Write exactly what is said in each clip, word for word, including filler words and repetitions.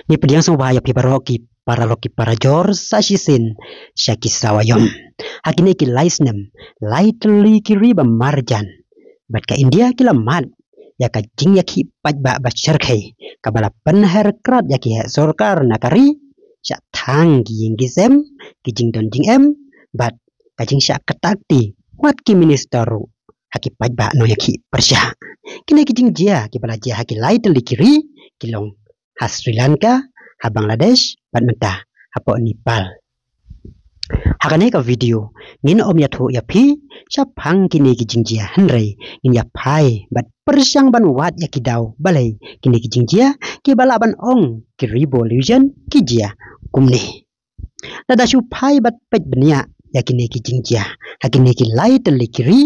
Ngi pdiang sngewbha ïa phi baroh ki paralok ki parajor sa shisien sha ki sawa ïom. Ha kine ki lai snem, lai tylli ki ri ba marjan bad ka India ki la mad ïa ka jingïakhih paidbah ba shyrkhei kaba la pynher krad ïa ki heh sorkar na ka ri, shah thang ki ïing ki sem, ki jingdon jingem bad ka jingshah kata kti wat ki minister ruh ha ki paidbah nongïakhih pyrshah. Kine ki jingjia kiba la jia ha ki lai tylli ki ri ki long ha Sri Lanka, ha Bangladesh bad mynta hapoh Nepal. Ha kane ka video ngin ym ïathuh ïa phi shaphang kine ki jingjia, hynrei ngin ïa phai bad pyrshang ban wad ïa ki daw balei kine ki jingjia kiba lah ban ong ki revolution ki jia kumne. Lada shu phai bad peit bniah ïa kine ki jingjia ha kine ki lai tylli ki ri,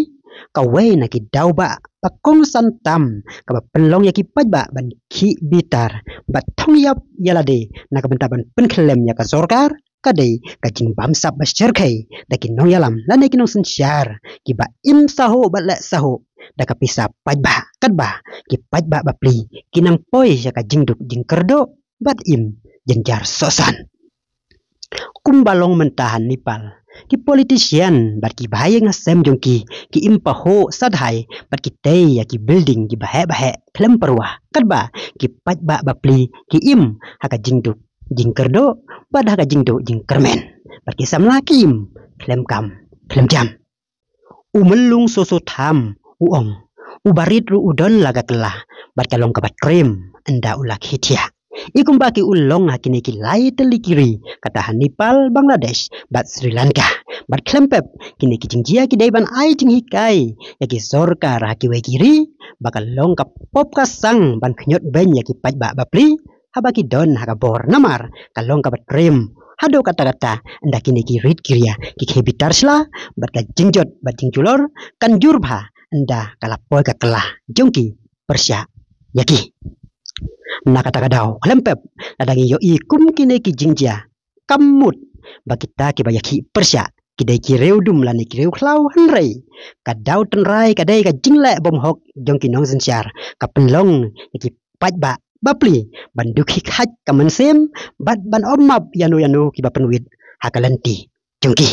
kawei na ki daw ba ba kongsan tam kaba pynlong ïa ki paidbah ban khih bitar bad thong ïap ïa lade na ka bynta ban pynkhlem ïa ka sorkar ka dei ka jingbamsap ba shyrkhei da ki nongïalam lane ki nongsynshar kiba im sahuh bad leh sahuh da ka pisa paidbah, katba ki paidbah bapli ki nang poi sha ka jingduk jingkyrduh bad im jynjar sohsan. Kumba long mynta ha Nepal, ki politician bad ki bahaïing hasem jong ki ki im pahuh sadhai bad ki tei ïa ki building kiba heh ba heh khlem pyrwa, katba ki paidbah bapli ki im ha ka jingduk jingkyrduh bad ha ka jingduh jingkyrmen bad ki samla ki im khlem kam khlem jam. U myllung soso tham u ong, u barit ruh u don la ka kylla bad ka long kaba triem ynda u la khie thiah. I kumba ki u long ha kine ki lai tylli ki ri, kata ha Nepal, Bangladesh bad Sri Lanka. Bad khlem pep, kine ki jingjia ki dei ban ai jinghikai ïa ki sorkar ha kiwei ki ri ba ka long ka pop ka sang ban khñiot beiñ ïa ki paidbah bapli haba ki don ha ka bor, namar ka long kaba triem haduh katta katta ynda kine ki rit ki ria ki khie bitar shla bad ka jingjot bad jingjulor kan jur bha ynda ka la poi ka kylla jong ki pyrshah ïa ki. Na kata ka daw, khlem pep, lada ngi ïohi kum kine ki jingjia, kam mut ba kita kiba ïakhih pyrshah ki dei ki riewdum lane ki riewkhlaw, hynrei ka daw tynrai ka dei ka jingleh bymhok jong ki nongsynshar ka pynlong ïa ki paidbah bapli ban dukhi khait ka mynsiem bad ban ym map ïano ïano kiba pynwit ha ka lynti jong ki.